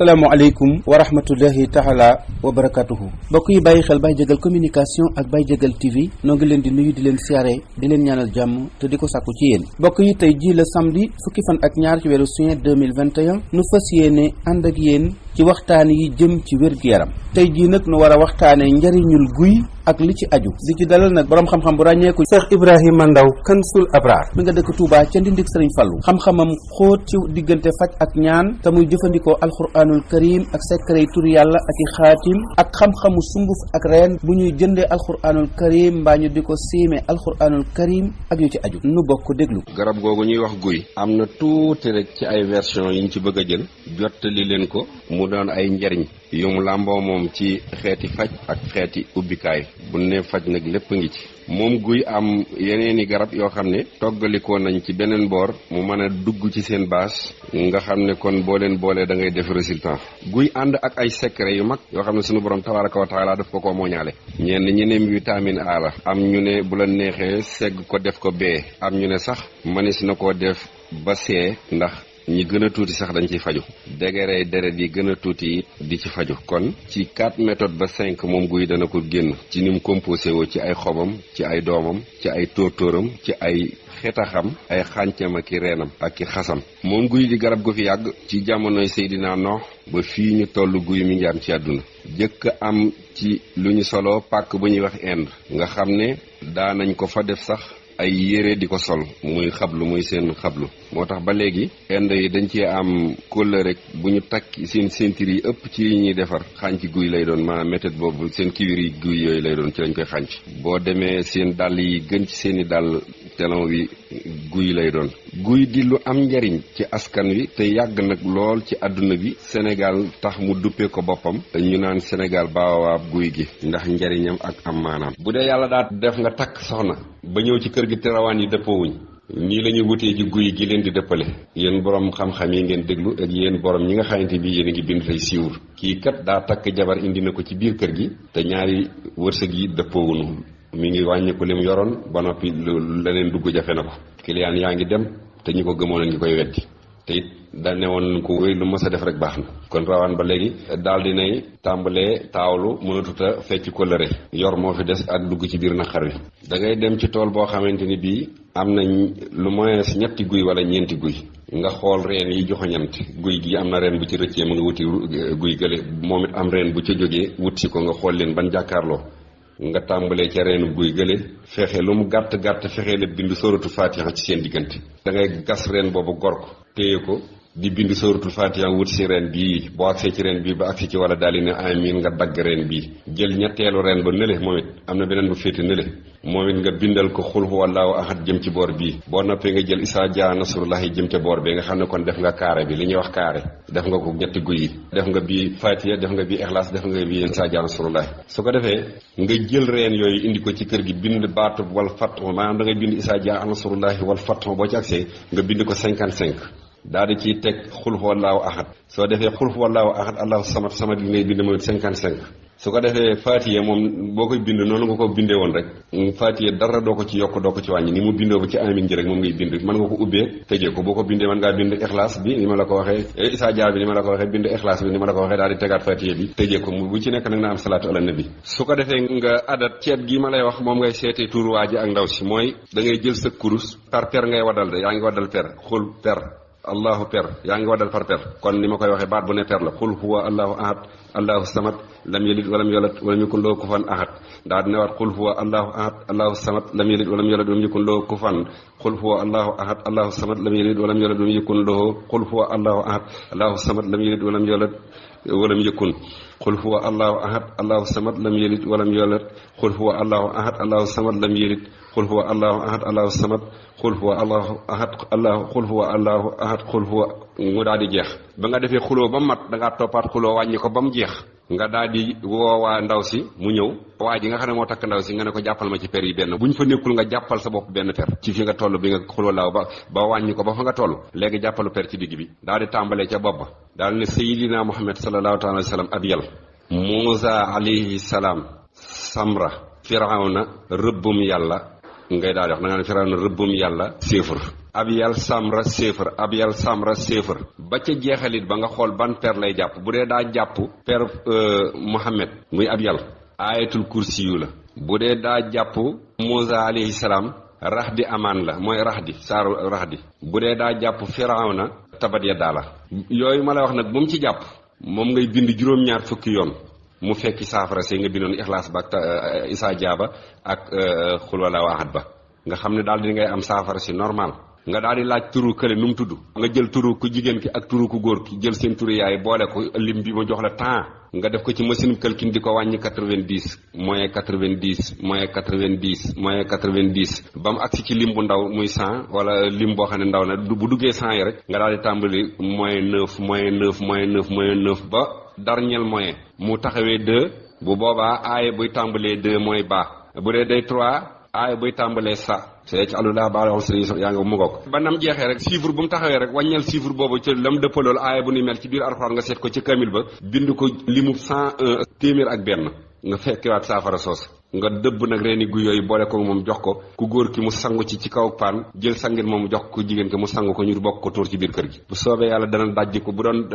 asalaamaaleykum wa rahmatullahi taala wa barakatuhu mbokk yi bàyyi xel Baye Diagal communication ak Baye Diagal TV noo ngi leen di nuyu di leen siyaare di leen ñaanal jàmm te di ko sàkku ci yéen mbokk yi tey ji la samedi fukki fan ak ñaar ci weeru juin 2021 nu fas yéene ànd ak yéen ci waxtaan yi jëm ci wér-gu-yaram tey jii nag nu war a waxtaane njariñul guy ak li ci aju di ci dalal nag boroom xam-xam bu ràññeeku Cheikh Ibrahima Ndaw Kansul Abrar mi nga dëkk Touba ca ndindik Sëriñ Fallu xam-xamam xóot ci diggante faj ak ñaan te muy jëfandikoo alxuraanul karim ak secret tur yàlla ak i xaatim ak xam-xamu sunguf ak reen bu ñuy jëndee alxuraanul karim mbaa ñu di ko siime alxuraanul karim ak yu ci aju nu bokk déglu. garab googu ñuy wax guy am na tuuti rek ci ay version yi ñu ci bëgg a jël jottali leen ko mu doon ay njariñ yu mu làmboo moom ci xeeti faj ak xeeti ubbikaay bu ne faj nag lépp a ngi ci moom guy am yeneeni garab yoo xam ne toggalikoo nañ ci beneen boor mu mën a dugg ci seen bâche nga xam ne kon boo leen boolee da ngay def résultat guy ànd ak ay secret yu mag yoo xam ne sunu borom tabaraka wa taala daf ko mooñaale ñenn ñi ne vitamine A la am ñu ne bu la neexee segg ko def ko B am ñu ne sax manis na koo def ba C ndax ñi gën a tuuti sax dañ ciy faju degré deret yi gën a tuuti di ci faju kon ci 4 méthodes ba 5 moom guy dana ko génn ci ni mu composé woo ci ay xobam ci ay doomam ci ay tóortóoram ci ay xetaxam ay xàncam ak i reenam ak i xasam moom guy di garab gu fi yàgg ci jamonoy Seydina Noox ba fii ñu toll guy mi ngi am ci àdduna jëkk am ci lu ñu solo pàkk bu ñuy wax Inde nga xam ne daanañ ko fa def sax ay yére di ko sol muy xablu muy seen xablu moo tax ba léegi Inde yi dañ cee am kóllëre rek bu ñu takk seen ceinture yi ëpp ci yi ñuy defar xànc guy lay doon maanaam méthode boobu seen kiwir yi guy yooyu lay doon ci lañ koy xànc boo demee seen dàll yi gën ci seen i dàll telon wi guy lay doon guy di lu am njariñ ci askan wi te yàgg nag lool ci àdduna bi Sénégal tax mu duppee ko boppam ñu naan Sénégal baawaab guy gi ndax njariñam ak am maanaam bu dee yàlla daa def nga takk soxna ba ñëw ci kër gi te rawaan yi dëppoowuñ nii la ñuy wutee ji guy gi leen di dëppale yéen borom xam-xam yi ngeen déglu ak yéen borom ñi nga xamante bi yéen a ngi bind tey siiwur kii kat daa takk jabar indi na ko ci biir kër gi te ñaari wërsëg yi dëppoowuñu mi ngi wàññiku lim yoroon ba noppi leneen dugg jafe na ko client yaa ngi dem te ñi ko gëmoon a ngi koy weddi te it da ne woon ko wéy lu mës a def rek baax na kon rawaan ba léegi daal dinay tàmbalee taawlu mënatuta fecc kóllëre yor moo fi des ak dugg ci biir naqar wi da ngay dem ci tool boo xamante ni bii am nañ lu moins ñetti guy wala ñeenti guy nga xool reen yi joxoñant guy gi am na reen bu ci rëccee mu nga wuti guy gële moom it am reen bu ca jógee wut si ko nga xool leen ban jàkkaarloo nga tàmbalee ca reenu guy gële fexe lu mu gàtt-gàtt fexe la bind sóoratu fatiha ci seen diggante da ngay gas reen boobu gor ko téye ko di bind sóoratul fatiha wut si reen bii boo agsee ci reen bii ba agsi ci wala daal di ne amin nga dagg reen bii jël ñetteelu reen ba nële moom it am na beneen bu féete nële moom it nga bindal ko xul huwallaahu ahad jëm ci boor bii boo noppee nga jël isaa jaa nasrullahi jëm ca boor bee nga xam ne kon def nga carré bi li ñuy wax carré def nga ko ñetti guy yi def nga bii fatiha def nga bii ixlaas def nga bii isaa jaa nasrullahi su ko defee nga jël reen yooyu indi ko ci kër gi bind baatu wal fathu maanaam da ngay bind isaa jaa nasrullahi wal fathu boo ci agsee nga bind ko 55 daal di ciy teg xul huwallaahu ahad soo defee xul huwallaahu ahad allahu samad samad li ngay bind mooy 55 su ko defee Faatiha moom boo koy bind noonu nga ko bindee woon rek Faatiha dara doo ko ci yokk doo ko ci wàññi ni mu bindoo ba ci amin ji rek moom ngay bind mën nga ko ubbee tëjee ko boo ko bindee mën ngaa bind ixlaas bi ni ma la ko waxee isaa jaar bi ni ma la ko waxee bind ixlaas bi ni ma la ko waxee daal di tegaat Faatiha bi tëjee ko bu ci nekk nag na am salaatu ala nabi su ko defee nga adat ceet gi ma lay wax moom ngay seetee tur waa ji ak ndaw si mooy da ngay jël sa kurus par per ngay waddal de yaa ngi waddal per xul per allahu per yaa ngi waddal par per kon ni ma koy waxee baat bu ne per la xul huwa allahu ahad allahu samad lam yalid walam yolad walam yakun lahu kufuwan ahad daa dina waat xul huwa allahu ahad allahu samad lam yalid walam yolad walam yakun lahu kufuwan xul huwa allahu ahad allahu samad lam yalid walam yolad walam yakun lahu xul huwa allahu ahad allahu samad lam yalid walam yolad walam yakun xul huwa allahu ahad allahu samad lam yalid walam yolad xul huwa allahu ahad allahu samad lam yalid xul huwa allahu ahad allahu samad xul huwa allahu ahad allahu xul huwa allahu ahad xul huwa mu daal di jeex ba nga defee xuloo ba mat da ngaa toppaat xuloo wàññi ko ba mu jeex nga daal di woowaa ndaw si mu ñëw waa ji nga xam ne moo takk ndaw si nga ne ko jàppal ma ci per yi benn bu ñu fa nekkul nga jàppal sa bopp benn per ci fi nga toll bi nga xuloo laaw ba wàññi ko ba fa nga toll léegi jàppalu per ci digg bi daal di tàmbalee ca bopp ba daal ne sayidina Muhammad sallallahu taala wa sallam ab yal Muusa alayhi salaam Samra Firawna rëbbum yàlla ngay daal di wax da nga ne Firawna rëbbum yàlla séefur abyal samra séefar abyal samra séefar ba ca jeexalit ba nga xool ban per lay jàpp bu dee daa jàpp per Muhammad muy abyal ayatul kursi yu la bu dee daa jàpp Muusa alayhi salaam raxdi amaan la mooy raxdi saaru raxdi bu dee daa jàpp Firawna tabat ya daala yooyu ma la wax nag bu mu ci jàpp moom ngay bind juróom-ñaar fukki yoon mu fekki saafara see nga bindoon ixlaas ba ak isaa jaaba ak xul wala waxat ba nga xam ne daal di ngay am saafara si normal nga daal di laaj turu kële nu mu tudd nga jël turu ku jigéen ki ak turu ku góor ki jël seen turu yaay boole ko lim bi ma jox la temps nga def ko ci machine calcul di ko wàññi 90 moins 90 moins 90 moins 90 ba mu agsi ci lim bu ndaw muy 100 wala lim boo xam ne ndaw na bu duggee 100 yi rek nga daal di tàmbali moins 9 moins 9 moins 9 moins 9 ba dernier moyen mu taxawee 2 bu boobaa aaye buy tàmbalee 2 mooy baax bu dee day 3 aaye buy tàmbalee sa see ci àlula baala wax sëriñ yaa nga mu ngoog ba nam jeexee rek chiffre bu mu taxawee rek wàññeel chiffre boobu ci lam dëppalool aaya bu ni mel ci biir alxuraan nga seet ko ci kamil ba bind ko limu 101 téeméer ak benn nga fekkiwaat saafara soos nga dëbb nag reeni guy yooyu boole ko moom jox ko ku góor ki mu sangu ci kaw paan jël sangin moom jox ko jigéen ki mu sangu ko ñu bokk ko tuur ci biir kër gi bu soobee yàlla dana dajji ko bu doon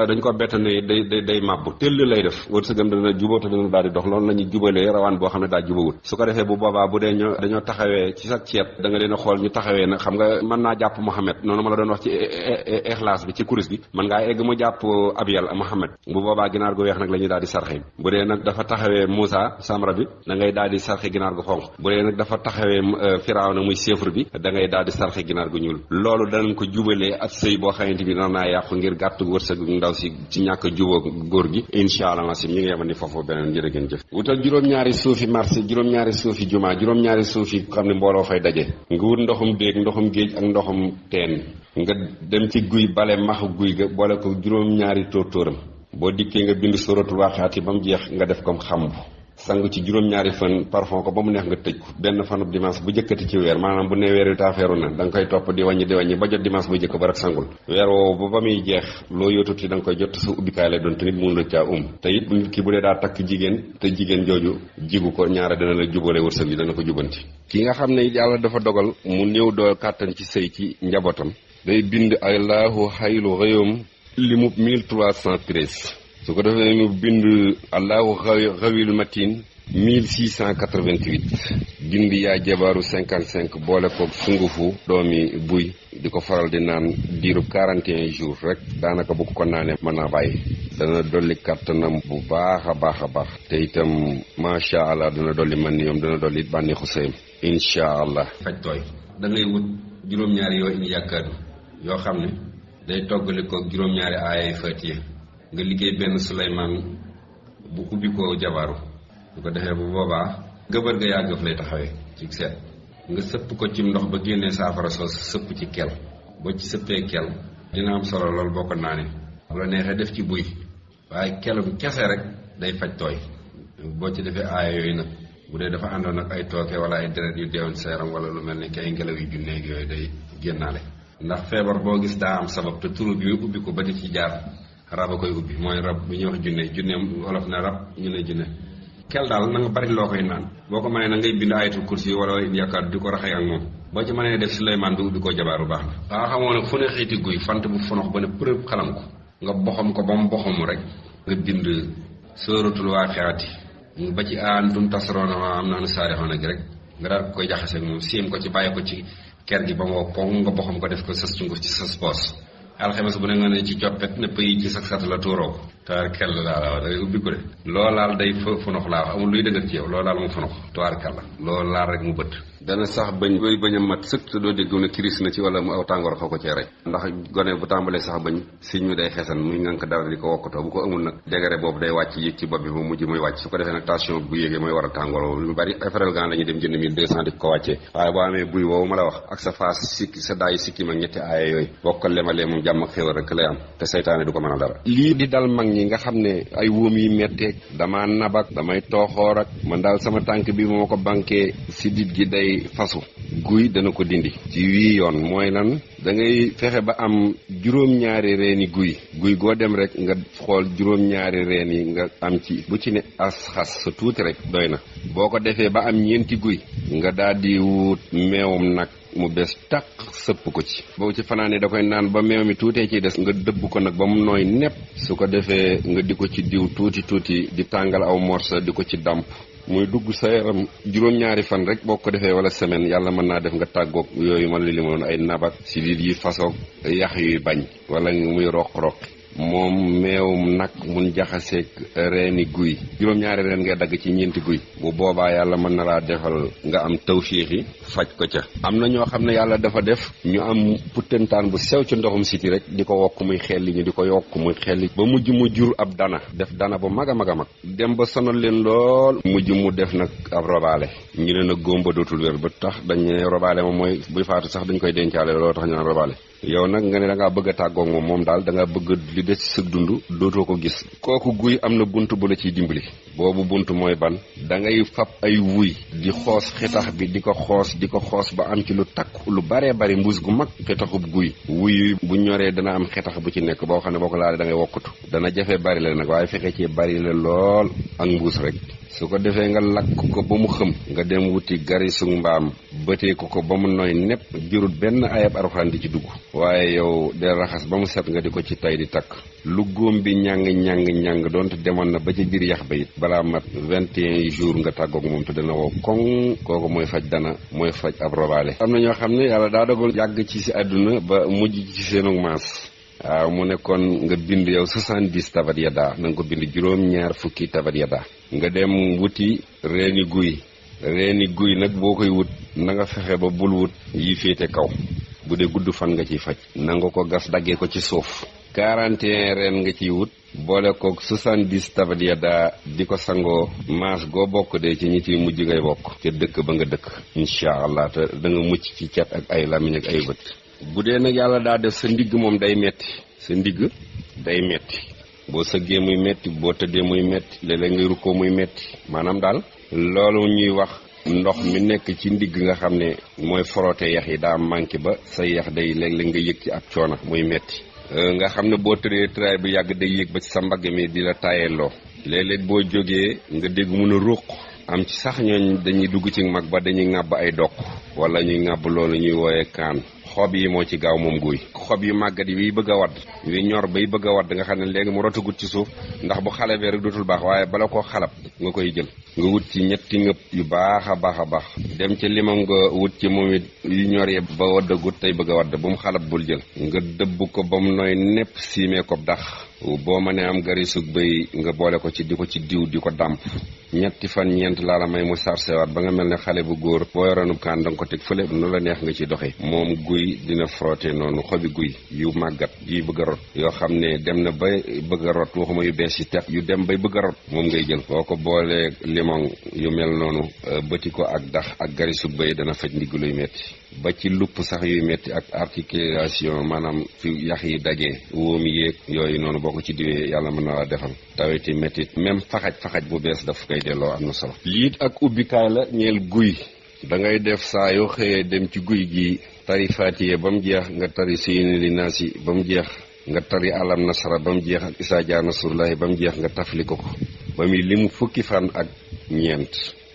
dañ ko bett ne day màbbu tëll lay def wërsëgam dana jubóo te dana daal di dox loolu la ñuy jubalee rawaan boo xam ne daa jubawul su ko defee bu boobaa bu dee dañoo taxawee ci sa ceet da nga leen a xool ñu taxawee nag xam nga mën naa jàpp Muhammad noonu ma la doon wax ci ixlaas bi ci kuris bi mën ngaa egg mu jàpp abyal Muhammad bu boobaa ginaar gu weex nag la ñuy daal di sarxe bu dee nag dafa taxawee Muusa samra bi ngay daal di sarxe ginaar gu xonq bu dee nag dafa taxawee Firawna muy séefar bi da ngay daal di sarxe ginaar gu ñuul loolu danañ ko jubalee ak sëy boo xamante bi nar naa yàqu ngir gàttu wërsëg ndaw si ci ñàkk a jubóo góor gi incha allah nasim ñi ngi yemandi foofu beneen jërë ngeen jëf wutal juróom-ñaari suufi marché juróom-ñaari suufi juma juróom-ñaari suufi xam ne mbooloo fay daje nga wut ndoxum déeg ndoxum géej ak ndoxum teen nga dem ci guy bale maxu guy ga boole ko juróom-ñaari tóortóoram boo dikkee nga bind suratul waaqiati ba mu jeex nga def comme xambu sang ci juróom-ñaari fan parfum ko ba mu neex nga tëj ko benn fanub dimanche bu jëkkati ci weer maanaam bu ne weer wi taafeeru na da nga koy topp di wàññi ba jot dimanche bu jëkk ba rek sangul weer woowu ba muy jeex loo yóotuti da nga koy jot sa ubbikaay lay doon te nit mënu la caa te it nit ki bu dee daa takk jigéen te jigéen jooju jigu ko ñaara dana la jubale wërsëg yi dana ko jubanti ki nga xam ne yàlla dafa dogal mu néew doo kàttan ci sëy ci njabootam day bind allahu xaylu xëyoom limub 1313 su ko defee ñu bind allahu xawil matin 1688 bind yaa jabaaru 55 boole ko sungufu doomi buy di ko faral di naan diirub 41 jours rek daanaka bu ko naanee mën naa bàyyi dana dolli kattanam bu baax a baax a baax te itam macha allah dana dolli man ni yoom dana dolli bànneexu sëyam incha allah faj tooy da ngay wut juróom-ñaari yoo indi yàkkaadu yoo xam ne day toggali ko juróom-ñaari aayay Faatiha nga liggéey benn Suleymaan bu ubbi ko jabaaru su ko defee bu boobaa gëbër ga yàggaf lay taxawee ci seet nga sëpp ko ci ndox ba génnee saafara soos sëpp ci kel boo ci sëppee kel dina am solo lool boo ko naanee bu la neexee def ci buy waaye kelum kese rek day faj tooy boo ci defee aaya yooyu nag bu dee dafa àndoon ak ay tooke wala ay deret yu deewoon sa yaram wala lu mel ni kay ngelaw yu junneeg yooyu day génnaale ndax feebar boo gis daa am sabab te turu bi ubbi ko ba di ci jaar rab a koy ubbi mooy rab bu ñuy wax junne wolof na rab ñu ne junne kel daal na nga bari loo koy naan boo ko mënee na ngay bind ayatul kursi wala yaakaar di ko raxee ak moom boo ci mënee def Suleymaan bi ubbi ko jabaaru baax na waa xamoo nag fu ne xiiti guy fant bu fonox ba ne preuve xalam ko nga boxam ko ba mu boxamu rek nga bind sóoratul waaqiati ba ci antum tasroona ma am naanu saarixoona gi rek nga daal ko koy jaxase ak moom siim ko ci bàyyi ko ci ker gi ba mu wow poŋ nga boxam ko def ko sës cunguf ci sës poos alxames bu ne nga ne ci coppet ne pëyi ci sax sat la tuuroo tuwaar kell laa la wax da ngay ubbi ko de loolu laal day funox laa wax amul luy dëgër ci yow loolu laal mu funox tuwaar kell la loolu laal rek mu bët dana sax bañ booy bañ a mat sëkk te doo dégg ne kiris na ci wala mu aw tàngoor xaw ko cee rey ndax gone bu tàmbalee sax bañ siñ mi day xesan muy ngànk dara di ko wokkatoo bu ko amul nag dégare boobu day wàcc yéeg ci bopp bi ba mujj muy wàcc su ko defee nag tension bu yéegee mooy waral tàngoor lu bari feral gan la ñuy dem jënd 1200 di ko wàccee waaye boo amee buy woowu ma la wax ak sa faas sikki sa daayi sikki mag ñetti aaya yooyu boo ko lemalee moom jàmm ak xéwal rek lay am te saytaane du ko mën a dara lii di dal mag ñi nga xam ne ay wóom yi metteeg dama nabak damay tooxoor ak man daal sama tànk bi moo ko banqué si dit gi day fasu guy dana ko dindi ci wii yoon mooy lan da ngay fexe ba am juróom-ñaari reeni guy goo dem rek nga xool juróom-ñaari reen yi nga am ci bu ci ne as xas sa tuuti rek doy na boo ko defee ba am ñeenti guy nga daal di wut meewum nag mu bees tàq sëpp ko ci boo ci fanaane da koy naan ba meew mi tuutee ciy des nga dëbb ko nag ba mu nooy nepp su ko defee nga di ko ci diw tuuti di tàngal aw morsa di ko ci dàmp muy dugg sa yaram juróom-ñaari fan rek boo ko defee wala semaine yàlla mën naa def nga tàggoog yooyu ma la limoon ay nabat si yi façon yax yuy bañ wala muy roq-roq moom meewum nag mun jaxaseeg reeni guy juróom-ñaari reen ngay dagg ci ñeenti guy bu boobaa yàlla mën na laa defal nga am tawfiixi faj ko ca am na ñoo xam ne yàlla dafa def ñu am puttantaan bu sew ci ndoxum siti rek di ko wokk muy xelli ñu di ko yokk muy xelli ba mujj mu jur ab dana def dana bu mag a mag a mag dem ba sonal leen lool mujj mu def nag ab robaale ñu ne nag góom ba dootul wér ba tax dañ ne robaale moom mooy buy faatu sax dañ koy dencaale looloo tax ñu naan robaale yow nag nga ne da ngaa bëgg a tàggoog moom daal da ngaa bëgg li des ci sa dund dootoo ko gis kooku guy am na bunt bu la ciy dimbali boobu bunt mooy ban da ngay fab ay wuy di xoos xetax bi di ko xoos ba am ci lu takk lu baree bari mbuus gu mag xetaxub guy wuy bu ñoree dana am xetax bu ci nekk boo xam ne boo ko laalee da ngay wokkatu dana jafe bari la nag waaye fexe ci bari la lool ak mbuus rek su ko defee nga lakk ko ba mu xëm nga dem wuti garisu mbaam bëtee ko ba mu nooy nepp jurut benn ayab arxaan di ci dugg waaye yow de raxas ba mu set nga di ko ci tay di takk lu góom bi ñàng doonte demoon na ba ci biir yax ba it balaa mat 21 jours nga tàggoog moom te dana wow koŋ kooku mooy faj dana mooy faj ab robaale am na ñoo xam ne yàlla daa dogal yàgg ci si àdduna ba mujj ci seenu maas waaw mu nekkoon nga bind yow 70 tabat yada na nga ko bind juróom-ñaar fukki tabat yada nga dem wuti reeni guy nag boo koy wut na nga fexe ba bul wut yi féete kaw bu dee gudd fan nga ciy faj na nga ko gas daggee ko ci suuf 41 reen nga ciy wut boole ko 70 tabat yada di ko sangoo maas goo bokk de ci ñi ciy mujj ngay bokk ca dëkk ba nga dëkk incha allah te da nga mucc ci cat ak ay lamiñ ak ay bët bu dee nag yàlla daa def sa ndigg moom day metti boo sëggee muy metti boo tëddee muy metti léeg-léeg ngay rukkoo muy metti maanaam daal loolu ñuy wax ndox mi nekk ci ndigg nga xam ne mooy frotté yax yi daa manqué ba sa yax day léeg-léeg nga yëg ci ab coono muy metti nga xam ne boo tëree tëraay bu yàgg day yëg ba ci sa mbagg mi di la taayelloo léeg-léeg boo jógee nga dégg mun a ruq am ci sax ñooñ dañuy dugg ci mag ba dañuy ŋàbb ay dokk wala ñuy ŋàbb loolu ñuy wooyee kaan xob yi moo ci gaaw moom guy xob yu màggat yi biy bëgg a wadd yuy ñor bay bëgg a wadd nga xam ne léegi mu rotagut ci suuf ndax bu xale bee rek dootul baax waaye bala koo xalab nga koy jël nga wut ci ñetti ngëpp yu baax a baax dem ci limam nga wut ci moom it yu ñor yi ba waddagut tey bëgg a wadd bu mu xalab bul jël nga dëbb ko ba mu nooy nepp siimee ko dax boo mënee am garisug bëy nga boole ko ci di ko ci diw di ko dàmp ñetti fan ñeent laa la may mu sarsewaat ba nga mel ne xale bu góor boo yoroonub kaan da nga ko teg fële nu la neex nga ci doxee moom guy dina frotté noonu xobi guy yu màggat yuy bëgg a rot yoo xam ne dem na bay bëgg a rot waxuma yu bees yi tex yu dem bay bëgg a rot moom ngay jël boo ko boolee limon yu mel noonu bëti ko ak dax ak garisug bëy dana faj ndigg luy metti ba ci lupp sax yuy metti ak articulation maanaam fi yax yi dajee wóomi yéeg yooyu noonu boo ko ci diwee yàlla mën na la defal taweti métti même faxaj bu bees daf koy delloo am na solo liit ak ubbikaay la ñeel guy da ngay def saa yoo xëyee dem ci guy gi tari fatiye ba mu jeex nga tari suyni li naasi ba mu jeex nga tari alam nasara ba mu jeex ak isaa jaa nasrullahi ba mu jeex nga tafli ko ba muy limu fukki fan ak ñeent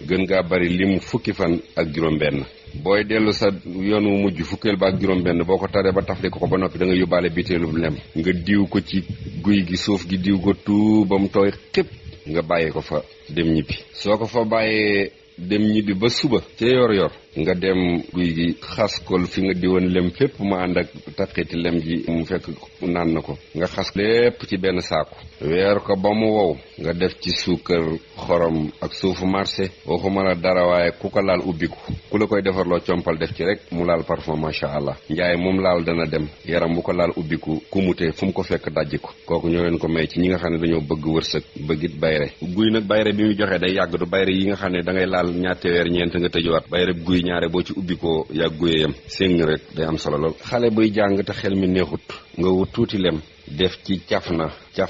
gën ngaa bari limu fukki fan ak juróom-benn booy dellu sa yoon wu mujj fukkeel ba ak juróom-benn boo ko taree ba tafli ko ba noppi da nga yóbbaale biteelu lem nga diw ko ci guy gi suuf gi diw ko tout ba mu tooy xëpp nga bàyyi ko fa dem ñibbi soo ko fa bàyyee dem ñibbi ba suba ca yor nga dem guy gi xas ko fi nga diwoon lem fépp mu ànd ak taqiti lem ji mu fekk naan na ko nga xas lépp ci benn saaku weer ko ba mu wow nga def ci suukar xorom ak suufu marché waxuma la dara waaye ku ko laal ubbiku ku la koy defarloo compal def ci rek mu laal parfum macha allah njaay moom laal dana dem yaram bu ko laal ubbiku kumute fu mu ko fekk dajji ko kooku ñoo leen ko may ci ñi nga xam ne dañoo bëgg wërsëg bëggit bayre guy nag bayre bi muy joxe day yàgg du bayre yi nga xam ne da ngay laal ñaate weer ñeent nga tëjuwaat bayre guy ñaare boo ci ubbi ko yàgg guyeyam séng rek day am solo lool xale buy jàng te xel mi neexut nga wut tuuti lem def ci caf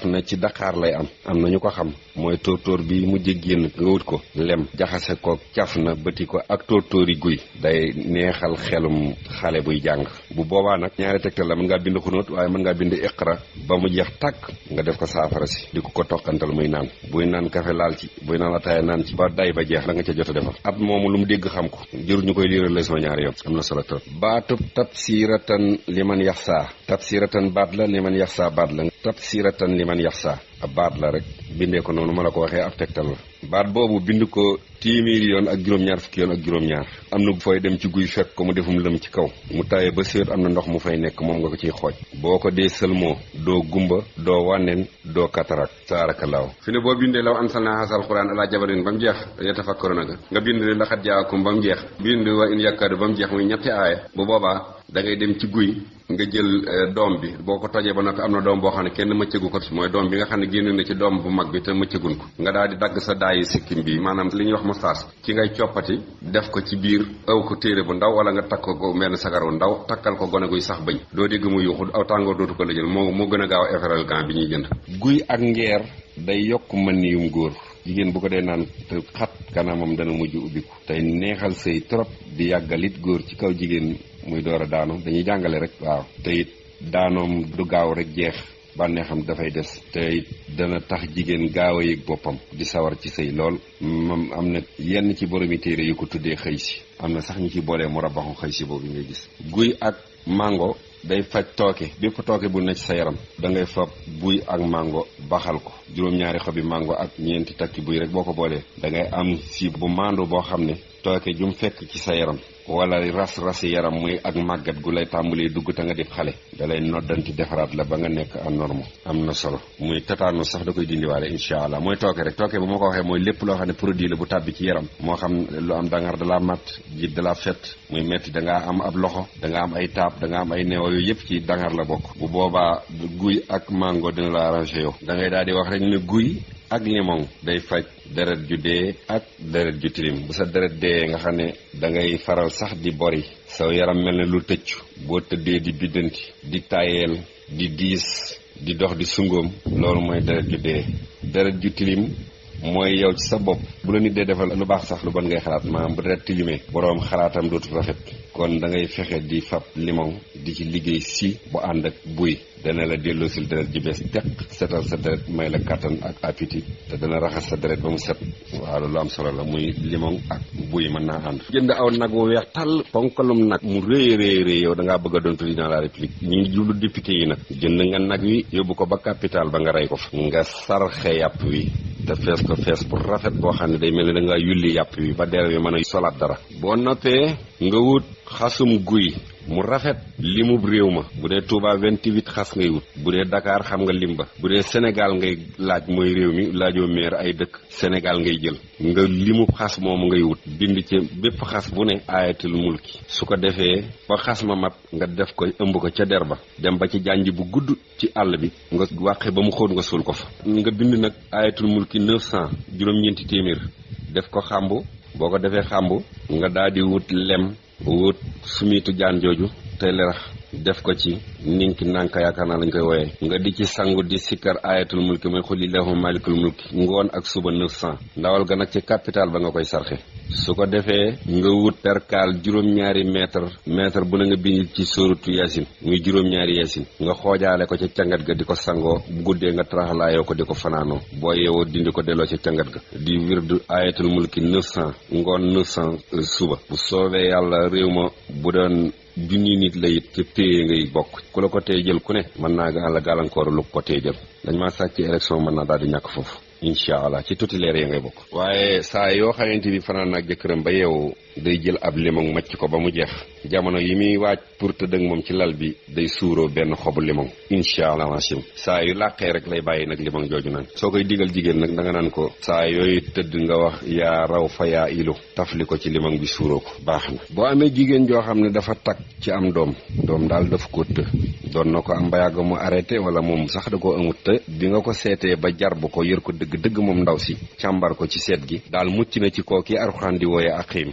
na ci daqaar lay am na ñu ko xam mooy tóortóor bi mujj génn nga wut ko lem jaxase ko caf na bëti ko ak tóortóori guy day neexal xelum xale buy jàng bu boobaa nag ñaari tegtal la mën ngaa bind xunóot waaye mën ngaa bind iqra ba mu jeex tàkk nga def ko saafara si di ko toqantal muy naan buy naan kafe laal ci buy naan ataaya naan ci ba day ba jeex la nga ca jot a defar at moomu lu mu dégg xam ko jërul ñu koy liiral leçon ñaari yoon am na solo trop baatub tabsiratan liman yaxsaa tabsiratan baat la liman yaxsaa baat la tabsiratan liman yaxsaa ab baat la rek bindee ko noonu ma la ko waxee ab tegtal la baat boobu bind ko téeméeri yoon ak juróom-ñaar fukki yoon ak juróom-ñaar am na fooy dem ci guy fekk ko mu defum lëm ci kaw mu tawee ba séet am na ndox mu fay nekk moom nga ko ciy xooj boo ko dee sëlmoo doo gumba doo wànneen doo katarak saarakalaaw fi ne boo bindee law ansalnaa haazal qur'aan alaa jabalin ba mu jeex yatafakkaruuna nga bind ne laqad jaakum ba mu jeex bind wa in yakkaadu ba mu jeex muy ñetti aaya bu boobaa da ngay dem ci guy nga jël doom bi boo ko tojee ba noppi am na doom boo xam ne kenn mëccëgu ko mooy doom bi nga xam ne génn na ci doom bu mag bi te mëccëgun ko nga daal di dagg sa daayi sikkim bi maanaam li ñuy wax moustache ci ngay coppati def ko ci biir aw ko téere bu ndaw wala nga takk ko mel sagaru ndaw takkal ko gone guy sax bëñ doo dégg mu yuuxu aw tàngoor dootu ko la jël moo gën a gaaw efferal gant bi ñuy jënd guy ak ngeer day yokk mën góor jigéen bu ko dee naan te xat kanamam dana mujj ubbiku tey neexal sëy trop di yàggalit góor ci kaw jigéen muy door a daanu dañuy jàngale rek waaw te it daanoom du gaaw rek jeex bànneexam dafay des te it dana tax jigéen gaaw a yëg boppam di sawar ci sëy lool moom am na yenn ci boromi téere yu ko tuddee xëy si am na sax ñu ci boolee mu rabaxu xëy si boobu ngay gis guy ak mango day faj tooke bépp tooke bu nekk sa yaram da ngay fab buy ak mango baxal ko juróom-ñaari xobi mango ak ñeenti takki buy rek boo ko boolee da ngay am si bu maandu boo xam ne tooke jum fekk ci sa yaram wala ras-rasi yaram muy ak màggat gu lay tàmbalee dugg te nga def xale da lay noddanti defaraat la ba nga nekk en norme am na solo muy tétanos sax da koy dindiwaale incha allah mooy tooke rek tooke bu ma ko waxee mooy lépp loo xam ne produit la bu tàbbi ci yaram moo xam lu am dangar de la mat jiit de la fett muy metti da ngaa am ab loxo da nga am ay taab da nga am ay neewa yooyu yëpp ci dangar la bokk bu boobaa guy ak mango dina la arrangé yow da ngay daal di wax rek ne guy ak limon day faj deret ju dee ak deret ju tilim bu sa deret dee nga xam ne da ngay faral sax di bori saw yaram mel ne lu tëccu boo tëddee di biddanti di tayeel di diis di dox di sungoom loolu mooy deret ju dee deret ju tilim mooy yow ci sa bopp bu la nit dee defal lu baax sax lu bon ngay xalaat maanaam bu deret tilimee boroom xalaatam dootu rafet kon da ngay fexe di fab limon di ci liggéey si bu ànd ak buy dana la delloosil deret ji bees teq setal sa deret may la kattan ak appétit te dana raxas sa deret ba mu set waaw loolu am solo la muy limon ak buy mën naa ànd jënd aw nag wu weex tàll ponkalum nag mu rëy yow da ngaa bëgg a doon président de la république ñu ngi jublu député yi nag jënd nga nag wi yóbbu ko ba capital ba nga rey ko fa nga sarxe yàpp wi te fees ko fees bu rafet boo xam ne day mel ni da ngaa yulli yàpp wi ba der wi mën a solaat dara boo noppee nga wut xasum guy mu rafet limub réew ma bu dee Touba 28 xas ngay wut bu dee Dakar xam nga lim ba bu dee Sénégal ngay laaj mooy réew mi laajoo meer ay dëkk Sénégal ngay jël nga limub xas moomu ngay wut bind ci bépp xas bu ne ayatul mulki su ko defee ba xas ma mat nga def ko ëmb ko ca der ba dem ba ci jànj bu gudd ci àll bi nga wàqe ba mu xóot nga suul ko fa nga bind nag ayatul mulki 900 juróom-ñeenti téeméer def ko xambu boo ko defee xambu nga daal di wut lem wut sumiitu jaan jooju te lerax def ko ci ninki nanka yaakaar naa lañ koy wooyee nga di ci sangu di sikkar ayatul mulki mooy xul illahumma malikul mulki ngoon ak suba 900 ndawal ga nag ci capital ba nga koy sarxe su ko defee nga wut perkaal juróom-ñaari mètre bu na nga bind ci sóoratu yasin muy juróom-ñaari yasin nga xoojaale ko ca cangat ga di ko sangoo bu guddee nga taraxlaayoo ko di ko fanaanoo boo yeewoo dindi ko delloo ca cangat ga di wirdu ayatul mulki 900 ngoon 900 suba bu soobee yàlla réew ma bu doon junni nit la it ca téye ngay bokk ku la ko téye jël ku ne mën naa la gàllankoor lu ko téye jël dañ maa sàcc ci élection mën naa daal di ñàkk foofu incha allah ci tuuti leer ya ngay bokk waaye saa yoo xamante bi fanaan ak jëkkëram ba yeewu day jël ab limon macc ko ba mu jeex jamono yi muy waaj pour tëdd ak moom ci lal bi day suuroo benn xobu limon incha allah machim saa yu làqee rek lay bàyyi nag limon jooju naan soo koy digal jigéen nag da nga naan ko saa yooyu tëdd nga wax yaa raw fa yaa ilu tafli ko ci limon bi suuroo ko baax na boo amee jigéen joo xam ne dafa takk ci am doom daal daf ko të doon na ko am ba yàgg mu arrêté wala moom sax da koo amut te bi nga ko seetee ba jar bu ko yër ko dëgg moom ndaw si càmbar ko ci seet gi daal mucc na ci kooki Alxuraan di wooye aqim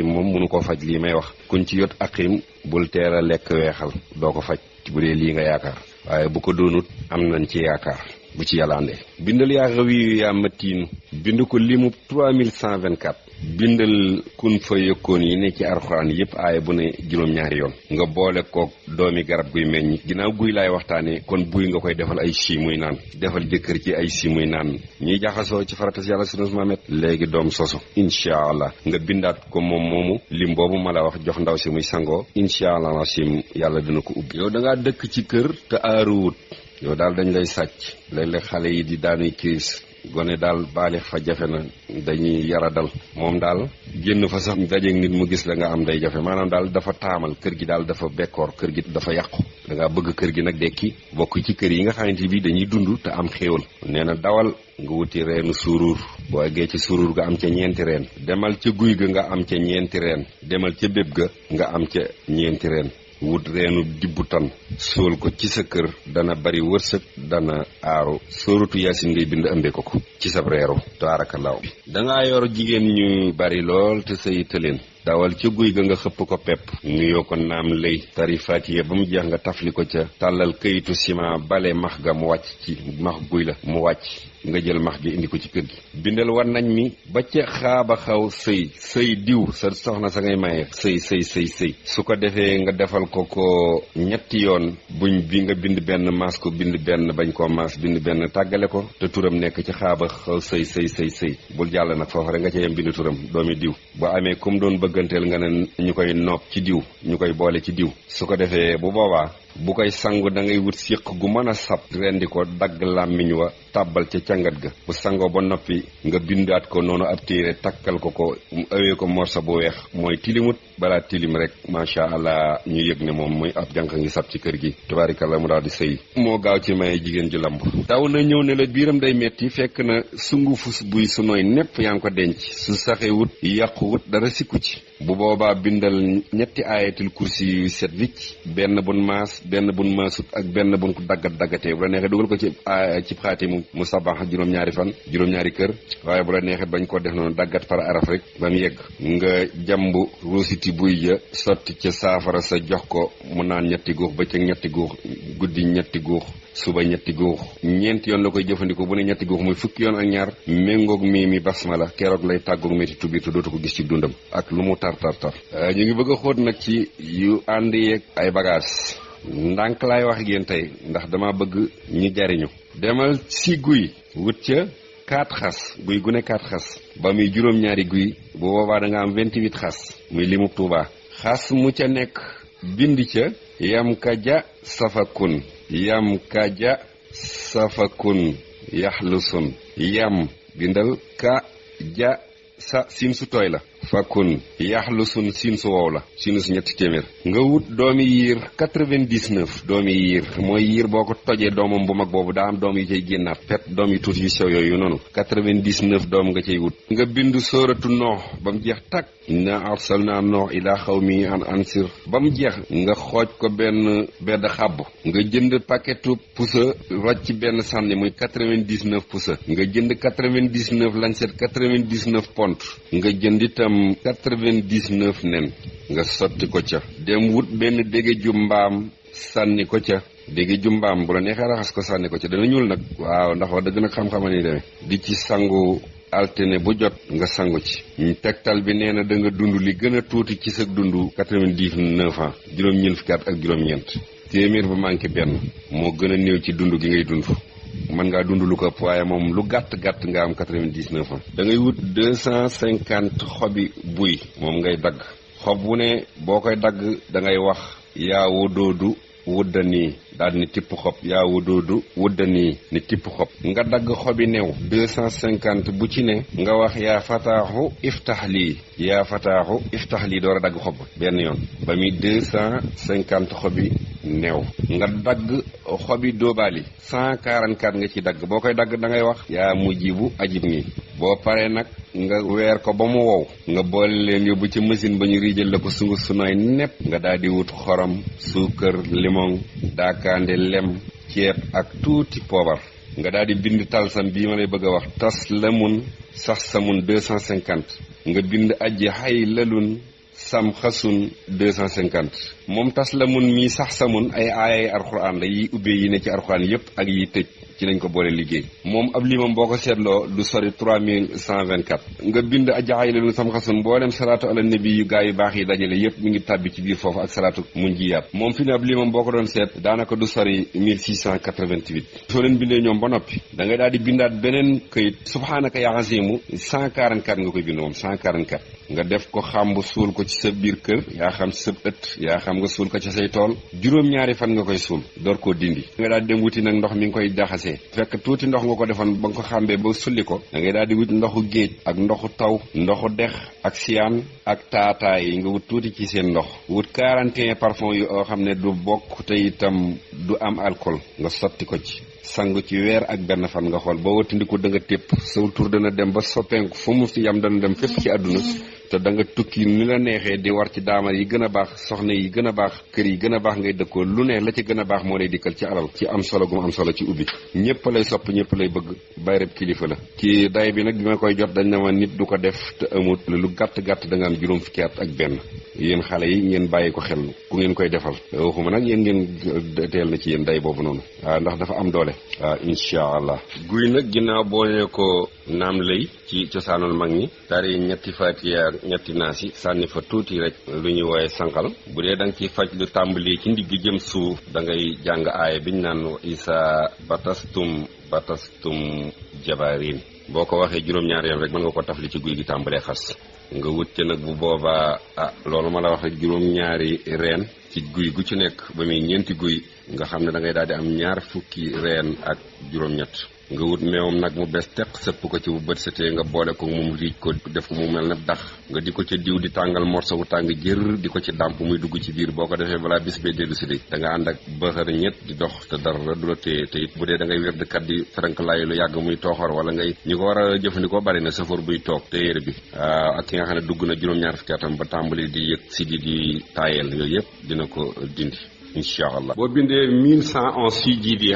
moom mënu koo faj lii may wax kuñ ci yot aqim bul teel a lekk weexal doo ko faj bu dee lii nga yaakaar waaye bu ko doonut am nañ ci yaakaar bu ci yàlla andee. bindal yaa xawiyu yaa matiinu bind ko limu 3124 bindal kun fa yëkkoon yi ne ci alxuraan yëpp aaya bu ne juróom-ñaari yoon nga boole kook doomi garab guy meññ ginnaaw guy laay waxtaane kon buy nga koy defal ay si muy naan defal jëkkër ci ay si muy naan ñuy jaxasoo ci faratas yàlla sunus Muhammad léegi doom sosu incha allah nga bindaat ko moom moomu lim boobu ma la wax jox ndaw si muy sangoo incha allah nasim yàlla dina ko ubbi. yow da ngaa dëkk ci kër te aaruwut yow daal dañ lay sàcc léeg-léeg xale yi di daanuy kiis gone daal baalix fa jafe na dañuy yara dal moom daal génn fa sax dajeeg nit mu gis la nga am day jafe maanaam daal dafa taamal kër gi daal dafa bekkoor kër gi dafa yàqu da ngaa bëgg kër gi nag dekki bokk ci kër yi nga xamante bi dañuy dund te am xéewal nee na dawal nga wuti reenu suuruur boo eggee ci suuruur ga am ca ñeenti reen demal ca guy ga nga am ca ñeenti reen demal ca béb ga nga am ca ñeenti reen wut reenu dibbu tan sóol ko ci sa kër dana bari wërsëg dana aaru sóoratu yaasin ngay bind ëmbee ko ci sab reeru tabarakallaahu bi dangaa yor jigéen ñu bari lool te say tëleen dawal ca guy ga nga xëpp ko pepp nuyoo ko naam lay tari fatiye ba mu jeex nga tafli ko ca tàllal këyitu ciment bale max ga mu wàcc ci max guy la mu wàcc nga jël max gi indi ko ci kër gi bindal war nañ mi ba ca xaaba xaw sëy diw sa soxna sa ngay maye sëy su ko defee nga defal ko ñetti yoon buñ bi nga bind benn maas ko bind benn bañ koo maas bind benn tàggale ko te turam nekk ci xaaba xaw sëy bul jàll nag foofu rek nga ca yem bind turam doomi diw boo amee comme doon bëgganteel nga ne ñu koy nopp ci diw ñu koy boole ci diw su ko defee bu boobaa bu koy sangu da ngay wut siq gu mën a sab rendi ko dagg làmmiñ wa tàbbal ca càngat ga bu sangoo ba noppi nga bindaat ko noonu ab téere takkal ko mu awee ko morsa bu weex mooy tilimut balaa tilim rek macha allah ñu yëg ne moom muy ab jànq ngi sab ci kër gi tubaarikàlla mu daal di sëy moo gaaw ci maye jigéen ju lamb daw na ñëw ne la biiram day metti fekk na sungufus buy su nooy nepp yaa ngi ko denc su saxee wut yàqu wut dara sikku ci bu boobaa bindal ñetti aayatul kursi yu set wicc benn bun maas benn bun maasut ak benn bun ko daggatee bu la neexee dugal ko ci xaati mu sabax juróom-ñaari fan juróom-ñaari kër waaye bu la neexee bañ koo def noonu daggat par araf rek ba mu yegg nga jàmb ruusiti buy ja sotti ca saafara sa jox ko mu naan ñetti guux ba ca ñetti guux guddi ñetti guux suba ñetti guux ñeenti yoon la koy jëfandikoo bu ne ñetti guux muy fukki yoon ak ñaar méngoog mi basmala keroog lay tàggoog métti tubiir te dootu ko gis ci dundam ak lu mu tar ñu ngi bëgg a xóot nag ci yu ànd yeeg ay bagage ndànk laay wax ak yéen tey ndax dama bëgg ñu jariñu demal si guy wut ca 4 xas guy gu ne 4 xas ba muy juróom-ñaari guy bu boobaa da nga am 28 xas muy limu Tuubaa xas mu ca nekk bind ca yam ka ja safakun yam ka ja safakun yaxlusun yam bindal ka ja sa siin su tooy la fakun yaxlusun siin su wow la siinu su ñetti téeméer nga wut doomi yiir 99 doomi yiir mooy yiir boo ko tojee doomam bu mag boobu daa am doom yu cay génnaat pet doom yu tuuti yu sew yooyu noonu 99 doom nga cay wut nga bind sóoratu noox ba mu jeex tàkk inna arsalna noox ilaa xawmi an ansir ba mu jeex nga xooj ko benn bedd xàbb nga jënd paquetu pusa roj ci benn sànni muy 99 pusa nga jënd 99 lancet 99 pont nga jënd itam 99 nen nga sotti ko ca dem wut benn dége ju mbaam sànni ko ca dége ju mbaam bu la neexee raxas ko sànni ko ca dana ñuul nag waaw ndax wax dëgg nag xam-xama ni demee di ci sangu altine bu jot nga sangu ci tegtal bi nee na da nga dund li gën a tuuti ci sa dund 99 ans juróom-ñeent fukki at ak juróom-ñeent téeméer bu manqué benn moo gën a néew ci dund gi ngay dund mën ngaa dund lu ko ëpp waaye moom lu gàtt nga am 99 ans da ngay wut 250 xobi buy moom ngay dagg xob bu ne boo koy dagg da ngay wax yaa wudoodu wudda nii daal ni tipp xob yaa wudoodu wudda nii ni tipp xob nga dagg xobi new 250 bu ci ne nga wax yaa fataaxu iftax lii door a dagg xob benn yoon ba muy 250 xobi new nga dagg xobi dóobaali 144 nga ci dagg boo koy dagg da ngay wax yaa mujjibu ajib nii boo paree nag nga weer ko ba mu wow nga boole leen yóbbu ci machine ba ñu riijal la ko sunguf su nooy nepp nga daal di wut xorom suukar limon daakaande lem ceeb ak tuuti poobar nga daal di bind talsam bii ma lay bëgg a wax tas lamun sax samun 250 nga bind aji xay lalun sam xasun 250 moom tas la mun mii sax samun ay aayay alxuraan la yiy ubbee yi ne ci alxuraan yépp ak yiy tëj ci lañ ko boole liggéey moom ab limam boo ko seetloo du sori 3124 nga bind ajaayilelu sam xasun mboolem salaatu ala nabi yu gaa yu baax yi dajale yépp mi ngi tàbbi ci biir foofu ak salaatu mun jiyaat moom fi ne ab limam boo ko doon seet daanaka du sori 1688 soo leen bindee ñoom ba noppi da ngay daal di bindaat beneen këyit subhaanaka yaa azimu 144 nga koy bind moom 144 nga def ko xàmb suul ko ci sa biir kër yaa xam sa ëtt yaa xam nga suul ko ci say tool juróom-ñaari fan nga koy suul door koo dindi nga daal di dem wuti nag ndox mi ngi koy jaxasee fekk tuuti ndox nga ko defoon ba nga ko xàmbee ba sulli ko da ngay daal di wut ndoxu géej ak ndoxu taw ndoxu dex ak siyaan ak taataay yi nga wut tuuti ci seen ndox wut 41 parfum yu yoo xam ne du bokk te itam du am alcool nga sotti ko ci sangu ci weer ak benn fan nga xool boo wattandiku da nga tépp saw tur dana dem ba soppenku fu mu fi yam dana dem fépp ci àdduna te da nga tukki ni la neexee di war ci daamar yi gën a baax soxna yi gën a baax kër yi gën a baax ngay dëkkoo lu ne la ci gën a baax moo lay dikkal ci alal ci am solo gu mu am solo ci ubbi ñëpp lay sopp ñëpp lay bëgg bayreb kilifa la ci day bi nag bi ma koy jot dañ ne ma nit du ko def te amut lu gàtt-gàtt da nga am juróom fukki at ak benn yéen xale yi ngeen bàyyi ko xel ku ngeen koy defal waxuma nag yéen ngeen teel na ci yéen day boobu noonu waaw ndax dafa am doole waaw incha allah guy nag ginnaaw boo nee ko naam lay ci cosaanul mag ñi tari ñetti faatiya ñetti naas yi sànni fa tuuti rek lu ñuy wooye sànqal bu dee da nga ciy faj lu tàmbali ci ndigg jëm suuf da ngay jàng aaya biñ naan isa batastum jabarin boo ko waxee juróom-ñaari yoon rek mën nga ko tafli ci guy gi tàmbalee xas nga wut ci nag bu boobaa loolu ma la wax rek juróom-ñaari reen ci guy gu ci nekk ba muy ñeenti guy nga xam ne da ngay daal di am ñaar fukki reen ak juróom-ñett nga wut meewam nag mu bees teq sëpp ko ci bu bët setee nga boole ko moom riij ko def ko mu mel ne dax nga di ko ca diw di tàngal morso bu tàng jër di ko ci dàmp muy dugg ci biir boo ko defee balaa bis bee dellu si de da nga ànd ak bëxër ñett di dox te dara du la téye te it bu dee da ngay wér kat di frank laay lu yàgg muy tooxor wala ngay ñi ko war a jëfandikoo bari na safoor buy toog te yére bi ak ki nga xam ne dugg na juróom-ñaar fukki atam ba tàmbali di yëg si di taayel yooyu yëpp dina ko dindi incha allah boo bindee 1111 fii jii di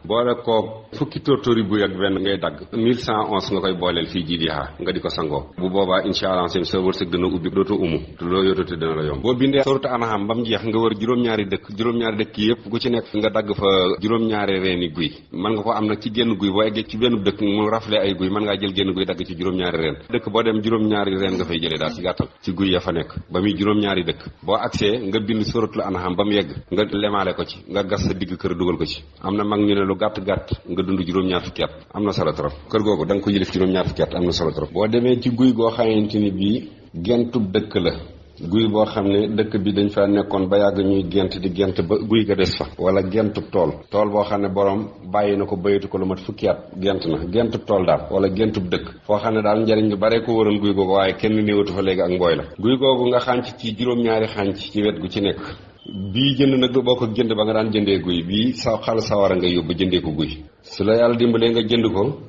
boole ko fukki tóortóori buy ak benn ngay dagg 1111 nga koy booleel fii jii di nga di ko sangoo bu boobaa incha allah seen sa wërsëg dana ubbi dootoo umu te loo yotati dana la yomb boo bindee sortu anaham ba mu jeex nga wër juróom-ñaari dëkk yëpp gu ci nekk nga dagg fa juróom-ñaari reeni guy mën nga ko am nag ci génn guy boo eggee ci benn dëkk mu rafle ay guy mën ngaa jël génn guy dagg ci juróom-ñaari reen dëkk boo dem juróom-ñaari reen nga fay jëlee daal ci gàttal ci guy ya fa nekk ba muy juróom-ñaari dëkk boo agsee nga bind sortu anaham ba mu yegg nga lemaale ko ci nga gas sa digg kër dugal ko ci am na mag ñu ne lu gàtt-gàtt nga dund juróom-ñaar fukki at am na solo trop kër googu da nga ko yëlif juróom-ñaar fukki at am na solo trop boo demee ci guy goo xamante ni bii gentub dëkk la guy boo xam ne dëkk bi dañ fa nekkoon ba yàgg ñuy gent di gent ba guy ga des fa wala gentub tool boo xam ne borom bàyyi na ko bayatu ko lu mat fukki at gent na gentub tool daal wala gentub dëkk foo xam ne daal njariñ lu bare ko waroon guy googu waaye kenn néewatu fa léegi ak mbooy la guy googu nga xànc ci juróom-ñaari xànc ci wet gu ci nekk bii jënd nag du bokk ak jënd ba nga daan jëndee guy bii xal sawara nga yóbbu jëndee ko guy su la yàlla dimbalee nga jënd ko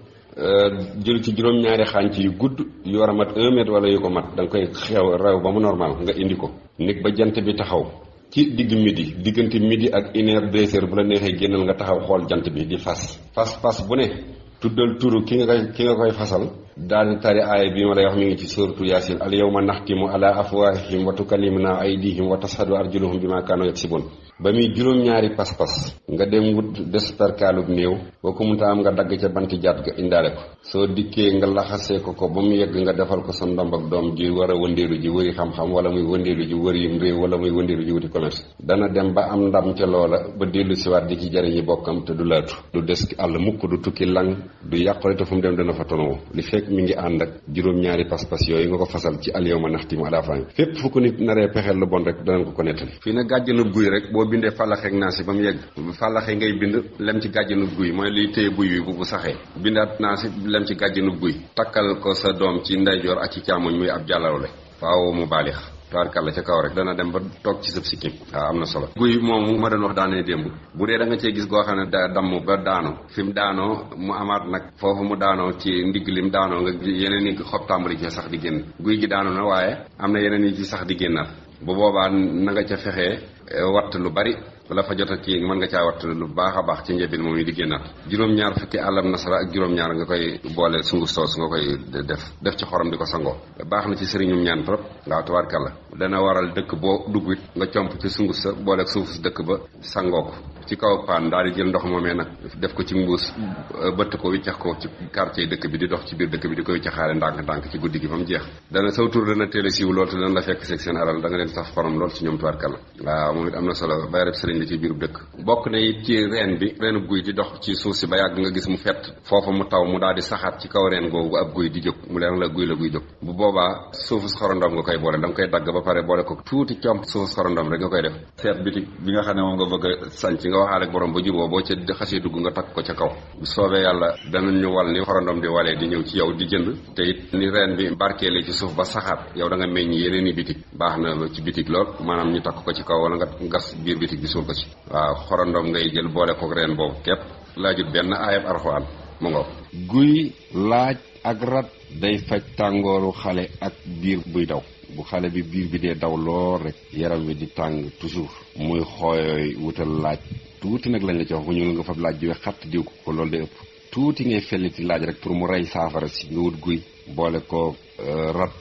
jël ci juróom-ñaari xànc yu gudd yu war a mat 1 mètre wala yu ko mat da nga koy rew ba mu normal nga indi ko nekk ba jant bi taxaw ci digg midi diggante midi ak 1h 2h bu la neexee génnal nga taxaw xool jant bi di fas bu ne tuddal turu ki nga koy fasal daal di tari aaya bi ma lay wax mi ngi ci suuratu yaasin al yawma naxtimu ala afwaahihim wa tukallimuna aydihim wa tashhadu arjuluhum bima kaanu yaksibun ba muy juróom-ñaari pas-pas nga dem wut des perkaalub néew boo ko munta am nga dagg ca banti jaat ga indaale ko soo dikkee nga laxasee ko ba mu yegg nga defal ko sa ndomb ak doom ji war a wëndeelu ji wëri xam-xam wala muy wëndeelu ji wëri réew wala muy wëndeelu ji wuti commerce dana dem ba am ndam ca loola ba dellu siwaat di ci jariñi bokkam te du laatu du des àll mukk du tukki lang du yàqule te fu mu dem dana fa tonowo li fekk mi ngi ànd ak juróom-ñaari pas-pas yooyu nga ko fasal ci al yawma naxtimu ala afwaahihim fépp fu ko nit naree pexeel lu bon rek danañ ko nettali fii nag gàjjanu guy rek boo bindee fàllaxeeg naasi ba mu yegg fàllaxe ngay bind lem ci gàjjanu guy mooy liy téye buy wi bu saxee bindaat naasi lem ci gàjjanu guy takkal ko sa doom ci ndeyjoor ak ci càmmoñ muy ab jàllarole faaw mu baalix taarkalla ca kaw rek dana dem ba toog ci sab sikkim waaw am na solo guy moomu ma doon wax daanee démb bu dee da nga cee gis goo xam ne da damm ba daanu fi mu daanoo mu amaat nag foofu mu daanoo ci ndigg lim daanoo nga yeneen yi xob tàmbali ci sax di génn guy gi daanu na waaye am na yeneen yi ci sax di génnaat bu boobaa na nga ca fexee watt lu bari la fa jot a kii mën nga caa watt lu baax a baax ci njëbin moom yi di génnaat juróom-ñaar fukki àllam nasara ak juróom-ñaar nga koy boole sunguf soos nga koy def ci xorom di ko sangoo baax na ci sëriñum ñaan trop waaw tabaarkalla dana waral dëkk boo dugg it nga comp ci sunguf sa boole ak suuf dëkk ba sangoo ko ci kaw paan daal di jël ndox moomee nag def ko ci mbuus bëtt ko wiccax ko ci quartier dëkk bi di dox ci biir dëkk bi di ko wiccaxaale ndànk-ndànk ci guddi gi ba mu jeex dana saw tur dana teel a siiw lool te dana la fekk seeg seen alal da nga leen saf xorom lool ci ñoom tubaarkalla waaw moom it am na solo bay reb sëriñ la ci biirub dëkk bokk na it ci reen bi reenu guy di dox ci suuf si ba yàgg nga gis mu fett foofa mu taw mu daal di saxaat ci kaw reen googu ab guy di jóg mu leer la guy jóg bu boobaa suufus xorondom nga koy boole da nga koy dagg ba pare boole ko tuuti comp suufus xorondom rek nga koy def seet bitig bi nga xam ne moom nga bëgg a sànc nga waxaale ak borom ba juboo boo ca xasee dugg nga takk ko ca kaw bu soobee yàlla danañ ñu wal ni xorondom di walee di ñëw ci yow di jënd te it ni reen bi barkeele ci suuf ba saxaat yow da nga meññ yeneen i bitig baax na ci bitig lool maanaam ñu takk ko ci kaw wala nga gas biir bitig bi suul ko ci waaw xorondom ngay jël boole ko reen boobu képp laajut benn aayab Alxuraan mu ngo guy laaj ak rat day faj tàngooru xale ak biir buy daw bu xale bi biir bi dee daw lool rek yaram wi di tàng toujours muy xooyooy wutal laaj tuuti nag lañ la ci wax bu ñu nga fab laaj jiwe xatt diw ko loolu day ëpp tuuti ngay felliti laaj rek pour mu rey saafara si nga wut guy boole ko rat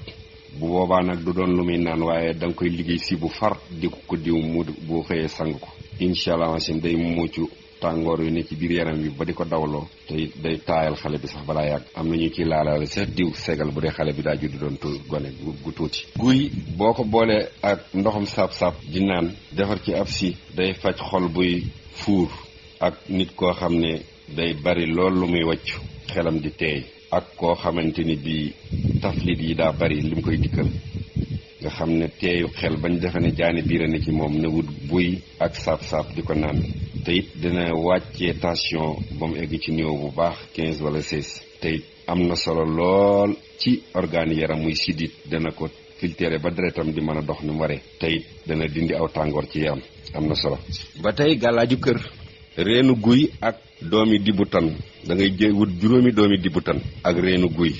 bu boobaa nag du doon lu muy naan waaye da nga koy liggéey si bu far di ko diw mu bu xëyee sang ko incha allah asim day mucc tàngoor yu ne ci biir yaram bi ba di ko dawloo te day taayal xale bi sax balaa yàgg am na ñu ciy laalaale sax diw segal bu dee xale bi daa judd doon gone gu tuuti guy boo ko boolee ak ndoxum saab-saab di naan defar ci ab si day faj xol buy fuur ak nit koo xam ne day bari lool lu muy wàccu xelam di teey ak koo xamante ni bi taflit yi daa bari lim koy dikkal nga xam ne teeyu xel bañ defe ne jaani biira ne ci moom ne wut buy ak saab-saab di ko naan te it dina wàccee tension ba mu egg ci niveau bu baax 15 wala 16 te it am na solo lool ci organe yaram muy sidit dana ko filtré ba deretam di mën a dox ni mu waree te it dana dindi aw tàngoor ci yaram am na solo ba tey gàllaaju kër reenu guy ak doomi dibu tan da ngay wut juróomi doomi dibu tan ak reenu guy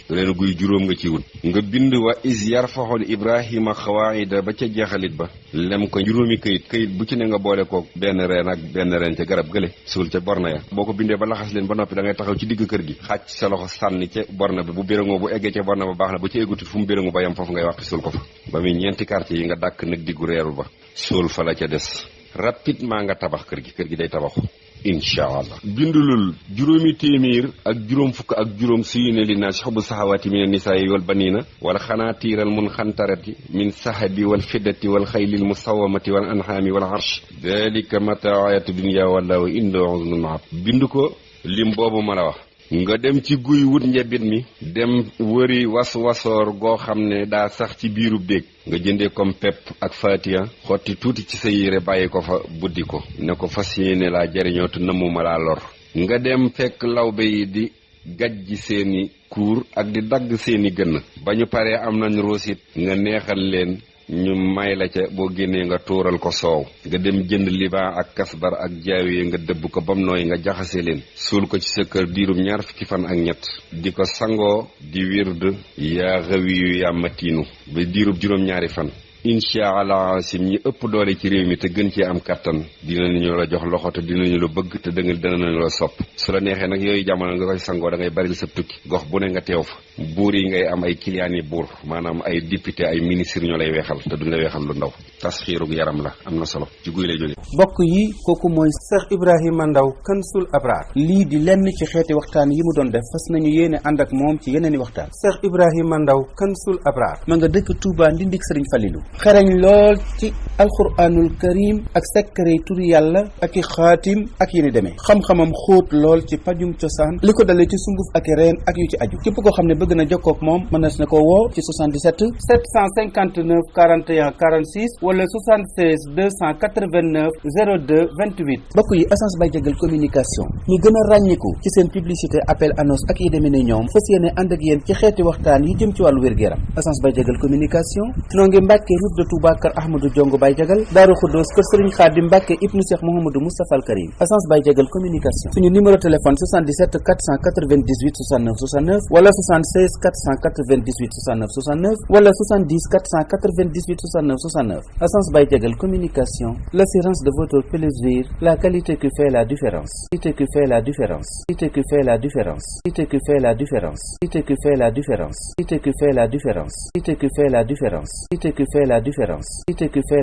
juróom nga ci wut nga bind wa is yarfaxul ibrahima xawaida ba ca jeexalit ba lem ko juróomi këyit bu ci ne nga boole ko benn reen ak benn reen ca garab gële suul ca borna ya boo ko bindee ba laxas leen ba noppi da ngay taxaw ci digg kër gi xàcc sa loxo sànni ca borna bi bu béréngoo bu eggee ca borna ba baax na bu ci eggutit fu mu béréngu ba yam foofu ngay waxti suul ko fa ba muy ñeenti quartier yi nga dàkk nag diggu reeru ba suul fa la ca des rapidement nga tabax kër gi day tabaxu incha allah bindulul juróomi téeméer ak juróom fukk ak juróom suyune li naa si xobu saxawaati min nisaayi wal baniina wala xanaa tiiral mun xantarati min sahabi wal fiddati wal xaylil musawamati wal anhaami wal arsh dalika mataayatu dunya wallahu indahu husnul maab bind ko lim boobu ma la wax nga dem ci guy wut njabit mi dem wëri wasoor goo xam ne daa sax ci biirub déeg nga jëndee comme pepp ak fatiya xotti tuuti ci sa yére bàyyi ko fa buddi ko ne ko fas yéene laa jariñoo te namuma laa lor nga dem fekk lawbe yi di gajji seeni kuur ak di dagg seeni gënn ba ñu paree am nañ roosit nga neexal leen ñu may la ca boo génnee nga tuural ko soow nga dem jënd liban ak kasbar ak jaawiye nga dëbb ko bam nooy nga jaxase leen suul ko ci sa kër diirum 2 fukki fan ak ñett di ko sangoo di wird yaa xawi yu yàmmatiinu ba diirub 2 fan incha allah sim ñi ëpp doole ci réew mi te gën cee am kattan dinañu la jox loxo te dinañu la bëgg te danañu la sopp su la neexee nag yooyu jamono nga koy sangoo da ngay baril sa tukki gox bu ne nga teew fa buur yi ngay am ay clients yi buur maanaam ay député ay ministre ñoo lay weexal te duñ la weexal lu ndaw tasxiirug yaram la am na solo ci guy lay jóge bokk yi kooku mooy Cheikh Ibrahima Ndaw Kansul Abrar lii di lenn ci xeeti waxtaan yi mu doon def fas nañu yéene ànd ak moom ci yeneeni waxtaan Cheikh Ibrahima Ndaw Kansul Abrar ma nga dëkk Touba Ndindik Serigne Falilou xereñ lool ci alquranul karim ak secret turi yàlla ak i xaatim ak yi ni demee xam-xamam xóot lool ci pajum cosaan li ko dalee ci sunguf ak i reen ak yu ci aju képp koo xam ne bëgg na jokkoo ak moom mën na ko woo ci 77 759 41 46 wala 76 289 02 28 bokk yi Agence Baye Diagal communication ñi gën a ràññiku ci seen publicité appel annonce ak yi demee ne ñoom fas yéene ànd ak yéen ci xeeti waxtaan yi jëm ci wàllu wér-gu-yaram Agence Baye Diagal communication noo ngi Mbàkke route de Touba kër Ahmadou Diongo Baye Jagal Daaru Xuddoos kër Serigne Khadim Mbacke ibnu Cheikh Mouhamadou Moustapha Al Karim Assance Baye Jagal communication suñu numéro téléphone 77 498 69 69 wala 76 498 69 69 wala 70 498 69 69 Assance Baye Jagal communication, l'assurance de votre plaisir, la qualité qui fait la différence. Qualité qui fait la différence. Qualité qui fait la différence. Qualité qui fait la différence. Qualité qui fait la différence. Qualité qui fait la différence. Qualité qui fait la différence. Qualité qui fait la différence. Qualité qui fait